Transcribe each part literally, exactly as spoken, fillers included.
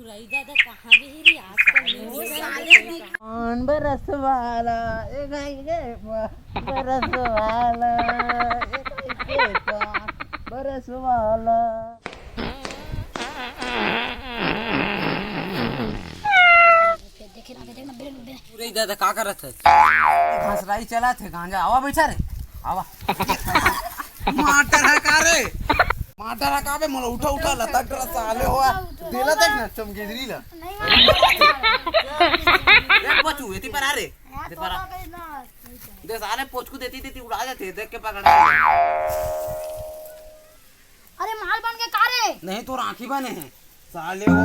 कई दादा कहाँ गई रे आजकल? कौन बरस वाला, ए भाई रे, बरस वाला, ए भाई रे, बरस वाला। देखे ना, देखे ना, बेरे, बेरे। पूरे दादा का करत है? घसराई चला थे गांजा। आवा बैठा रे, आवा। माटर है का रे? माटर है का बे? मोला उठा, उठा, लता डरा साले हो। देला देख ना, चमगेदरी ला। नहीं मार। देख बचू, एती पर आ रे। दे पर आ। दे साले पोचकू देती, देती उड़ा जाते, देख के पकड़ा। अरे माल बन के का रे? नहीं, तोर आँखी बने है। साले हो,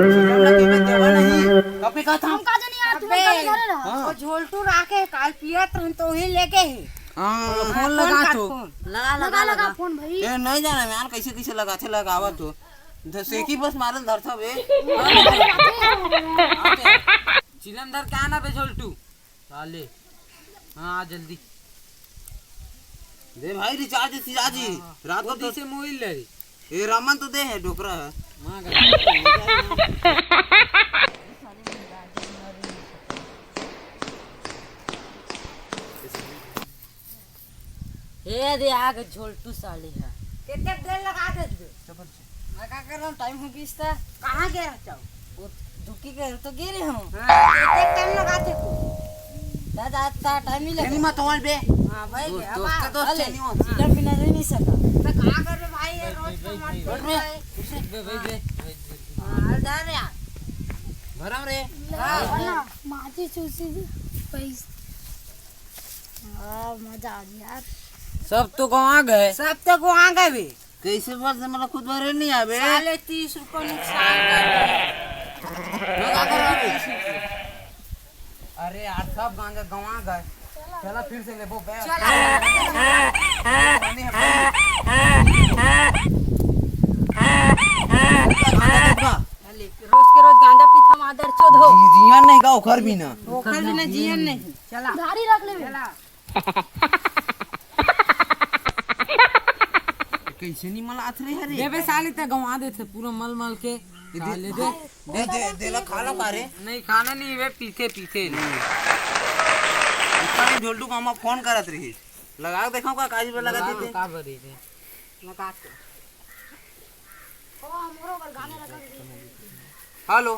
चिलम लगे में देवा नहीं। कब पे कहा था? हम का जानी यार, तू अबे। घरे रहा। हाँ। वो झोलटू राखे, काल पियत रहन तो ही लेके ही। हाँ, फोन फोन लगा कर तो। फोन। लगा, लगा, लगा, लगा। फोन भाई। ए, नहीं जाना यार, कैसे, कैसे लगाथे, लगावा तो। ध-, सेकी बस मारल धरथा बे। हाँ, लगा, लगा। चिलम धर के आना बे झोलटू। साले। हाँ, आ जल्दी। दे भाई recharge सिराजी। हाँ, रात को गोदी तो से मोबाइल ले। ए रामन तो दे है, डोकरा है। माँ का। ए दे आगे झोलटू साली है। कितने देर लगा दे तू? मैं का कर रहा हूँ, टाइम हो बीस था। कहाँ गया था? वो दुखी के तो गिरे हूँ। हाँ, एक, एक टाइम लगाते तू। दादा, आता टाइम ही लगे। नहीं, मत होल बे। हाँ, भाई, दोस्त, अब दोस्त आ, का दोस्त अले, नहीं होता। चिलम बिना रह नहीं सका। तो कहाँ कर रहे भाई, ये रोज का मार बैठ, बैठ, बैठ, बैठ, बैठ, बैठ। हाँ, हर जा रहे यार। भरम रे। हाँ, हाँ। माची चूसी जी, पैस-, हाँ, मजा आ गया यार। सब तो गवा गए। सब तो गवा गए बे। कैसे बात से मतलब खुद भरे नहीं आवे? साले तीस रुपये नुकसान कर दिए। तो का कर रहा है? अरे यार, सब गांजा गवा गए। चला फिर से लेबो बे। चला। पानी है, पानी। गांजा देखबा? साले, रोज के रोज गांजा पीथा मादर चोद हो। जी-, जियन नहीं का ओखर भी ना। ओखर भी ना, जियन नहीं। चला। गाड़ी रख ले। चला। कैसे नहीं मलात रे हरे? देबे साले, ते गवा देथे पूरा मल मल के। ये दे, साले दे। दे, दे, दे ला, खा ला का रे? नहीं, खाना नहीं बे, पीथे, पीथे। इतना नहीं झोलटू का हम फोन करत रही। लगा के देखा का काजी पे लगा देते। का बरी रे? लगा के। हेलो।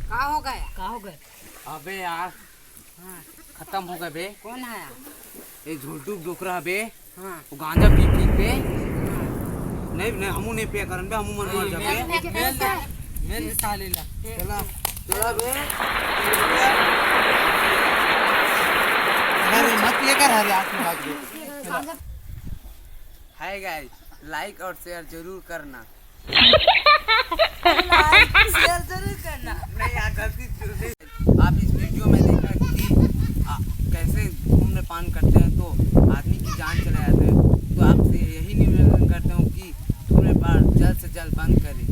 का हो गया? का हो गया? अबे यार, हाँ। खत्म हो गए बे। कौन है यार? ये झोलटू डोकरा बे। हाँ। वो गांजा पी पी के। हाँ। नहीं, नहीं, हमू नहीं पिया करन बे, हमू मन मर जाबे। मेल, मेल, मेल साले ला। चला, चला बे। अरे मत पिया कर, अरे आज की बात बे। चला। Hi guys, like और share जरूर करना। Like, share जरूर करना। नहीं यार, गलती से आप इस वीडियो में देखा कि आ, कैसे धूम्रपान करते हैं तो आदमी की जान चला जाता है। तो आपसे यही निवेदन करता हूँ कि धूम्रपान जल्द से जल्द बंद करें।